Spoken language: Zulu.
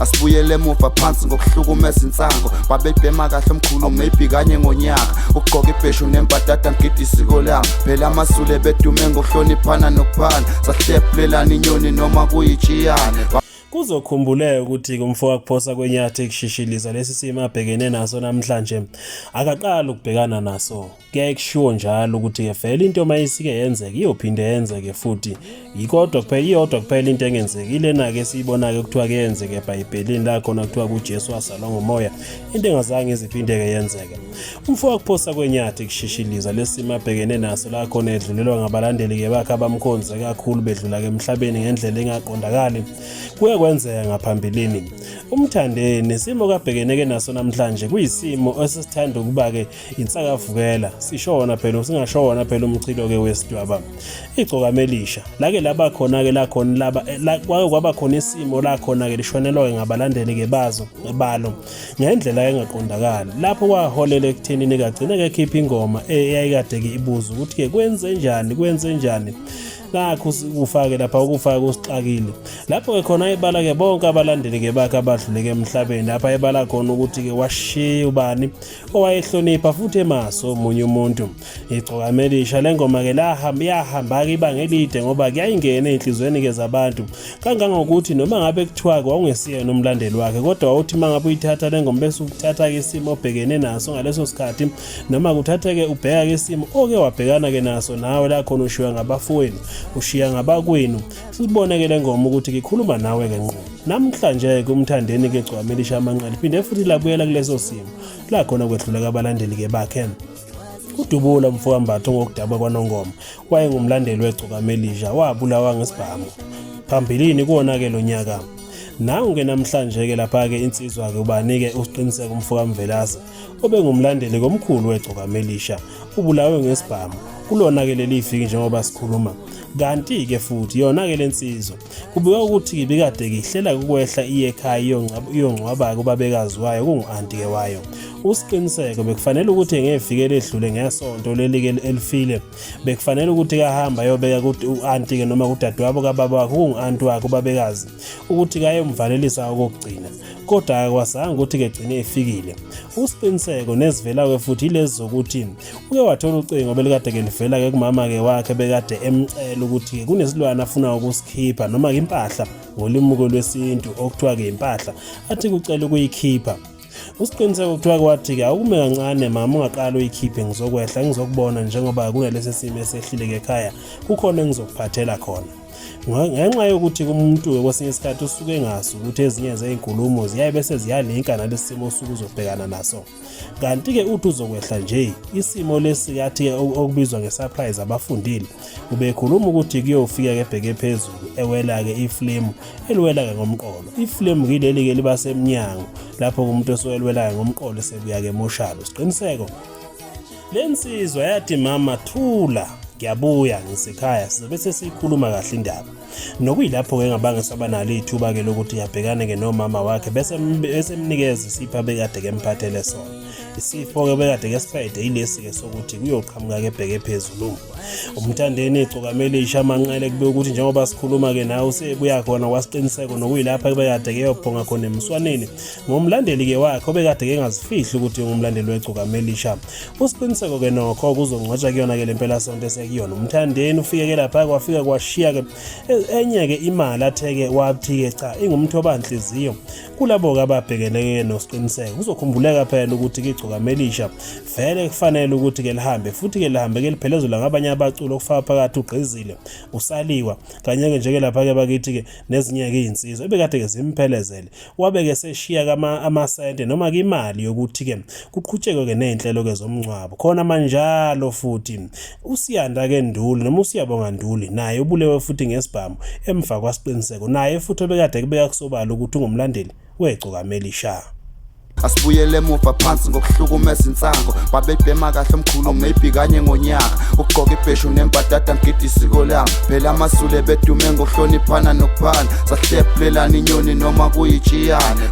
Asibuyele emuva phansi ngokuhlukumeza insango. Babebhema kahle omkhulu, maybe kanye ngonyaka. Ukugqoka ibheshu nembadada, ngigida isiko lami. Phela amaZulu bedume ngokuhloniphana nokuphana. Sahlephulelana inyoni noma kuyitshiyane. Kuzokhumbuleka ukuthi umfo wakuphosa kwenyathi ekushishiliza lesi simo abhekene naso namhlanje akaqali ukubhekana naso. Kuyaye kushiwo njalo ukuthi-ke vele into uma isike yenzeke iyophinde yenzeke futhi. Yikodwa kuphela, iyodwa kuphela into engenzeki ilena-ke esiyibona-ke kuthiwa kuyenzeke eBhayibhelini la khona kuthiwa kuJesu wazalwa ngomoya, into engazange iziphinde-ke yenzeke. Umfo wakuphosa kwenyathi kushishiliza lesi simo abhekene naso la khona edlulelwa ngabalandeli-ke bakhe abamkhonze kakhulu bedlula-ke emhlabeni ngendlela engaqondakali. Kuye kwenzeka ngaphambilini. UMthandeni isimo kabhekene-ke naso namhlanje kuyisimo esisithanda ukuba-ke insakavukela, sishona phela singashona phela umchilo-ke wesidwaba. Igcokama elisha lake laba khona-ke lakhona laba kwake kwaba khona isimo la khona-ke lishonelwa-ke ngabalandeli-ke bazo balo ngendlela engaqondakali, lapho kwaholela ekuthenini kagcine-ke ekhipha ingoma eyayikade-ke ibuza ukuthi-ke kwenze njani, kwenze njani. Nakhu kufake lapha ukufaka kusixakile lapho-ke khona ebala-ke bonke abalandeli-ke bakhe abadluleke emhlabeni, lapha ebala khona ukuthi-ke washiya ubani owayehlonipha futhi emaso omunye umuntu. Igcokama elisha le ngoma-ke lahamba yahamba-ke ibanga elide ngoba kuyayingena ey'nhliziyweni-ke zabantu kangangokuthi noma ngabe kuthiwa-ke wawungesiyena umlandeli wakhe, kodwa wawuthi uma ngabe uyithatha le ngoma bese ukuthatha-ke isimo obhekene naso ngaleso sikhathi, noma kuthathe-ke ubheka-ke isimo oke wabhekana-ke naso nawe la khona ushiya ngabafowenu, ushiya ngabakwenu. Sibone-ke le ngoma ukuthi ngikhuluma nawe-ke ngqo. Namhlanje-ke uMthandeni-ke Gcokama Elisha Amanqele liphinde futhi labuyela kuleso simo la khona kwedluleka abalandeli-ke bakhe. UDubula mfokaMbatha ngokudabuka kwaNongoma wayengumlandeli wegcokama elisha, wabulawa ngesibhamu phambilini kuwona-ke lo nyaka. Nangu-ke namhlanje-ke lapha-ke insizwa-ke ubani-ke uSiqiniseko umfokaMvelase obengumlandeli komkhulu wegcokama elisha ubulawe ngesibhamu kulona-ke leli viki njengoba sikhuluma. Kanti-ke futhi yona-ke le nsizwa kubikwa ukuthi ibikade-ke ihlela ukwehla iye ekhaya iyongcwaba-ke ubabekazi wayo kungu-anti-ke wayo uSiqiniseko. Bekufanele ukuthi ngeviki eledlule ngesonto leli-ke elifile bekufanele ukuthi kahamba ayobeka u-anti-ke noma kudadewabo kababa wakhe kungu-anti wakhe ubabekazi ukuthi kayomvalelisa okokugcina, kodwa akwazanga ukuthi-ke gcine efikile uSiqiniseko. Nezivela-ke futhi yilezi zokuthi uke wathola ucingo belikade-ke livela-ke kumama-ke wakhe bekade emcela ukuthi-ke kunesilwane afuna ukusikhipha, noma-ke impahla ngolimi lwesintu okuthiwa-ke impahla athi kucela ukuyikhipha. USiqiniseko kuthiwa kwathi-ke awukume kancane mama, ungaqala uyikhiphe, ngizokwehla ngizokubona njengoba kunalesi simo esehlile-ke ekhaya, kukhona engizokuphathela khona. Ngenxa yokuthi umuntu kwesinye isikhathi usuke engazi ukuthi ezinye zey'nkulumo ziyaye bese ziyalinka nalesi simo osuke uzobhekana naso. Kanti-ke uthi uzokwehla nje isimo lesi kathi-ke okubizwa nge-surprise abafundile, ubekhuluma ukuthi kuyofika-ke ebheke phezulu ewela-ke iflemu eliwela-ke ngomqolo. Iflemu yileli-ke liba semnyango lapho umuntu osuke eliwela-ke ngomqolo esebuya-ke emoshalo. Siqiniseko le nsizwa yathi mama thula, ngiyabuya ngisekhaya, sizobe sesiyikhuluma kahle indaba. Nokuyilapho-ke engabange saba nalo ithuba-ke lokuthi abhekane-ke nomama wakhe bese emnikeza isipho abekade-ke emphathele sona. Isipho-ke bekade-ke siphethe yilesi-ke sokuthi kuyoqhamuka-ke ebheke phezulu uMthandeni Igcokama Elisha Amanqele. Kube ukuthi njengoba sikhuluma-ke nawe usebuya khona kwaSiqiniseko, nokuyilapho ebekade-ke eyobhonga khona emswaneni ngomlandeli-ke wakhe obekade-ke engazifihli ukuthi ungumlandeli wegcokama elisha uSiqiniseko-ke. Nokho kuzongcwatshwa kuyona-ke le mpelasonto esekuyona. UMthandeni ufike-ke lapha kwafika kwashiya-ke enye-ke imali athe-ke wathi-ke cha ingumthobanhliziyo kulabo-ke ababhekene-ke noSiqiniseko. Kuzokhumbuleka phela ukuthi-ke igcokama elisha vele kufanele ukuthi-ke lihambe futhi-ke lihambe-ke liphelezelwa ngabanye abaculi okufaka phakathi uGqizile, uSaliwa kanye-ke nje-ke lapha-ke bakithi-ke nezinye-ke iy'nsizwa ebekade-ke zimphelezele. Wabe-ke seshiya amasente noma-ke imali yokuthi-ke kuqhutshekwe-ke ney'nhlelo-ke zomngcwabo. Khona manjalo futhi uSiyanda-ke Nduli noma uSiyabonga Nduli naye ubulewe futhi ngesibhamu emva kwaSiqiniseko, naye futhi obekade kubeka kusobala ukuthi ungumlandeli wegcokama elisha. Asibuyele emuva phansi ngokuhlukumeza insango. Babebhema kahle omkhulu, maybe kanye ngonyaka. Ukugqoka ibheshu nembadada, ngigida isiko lami. Phela amaZulu bedume ngokuhloniphana nokuphana. Sahlephulelana inyoni noma kuyitshiyane.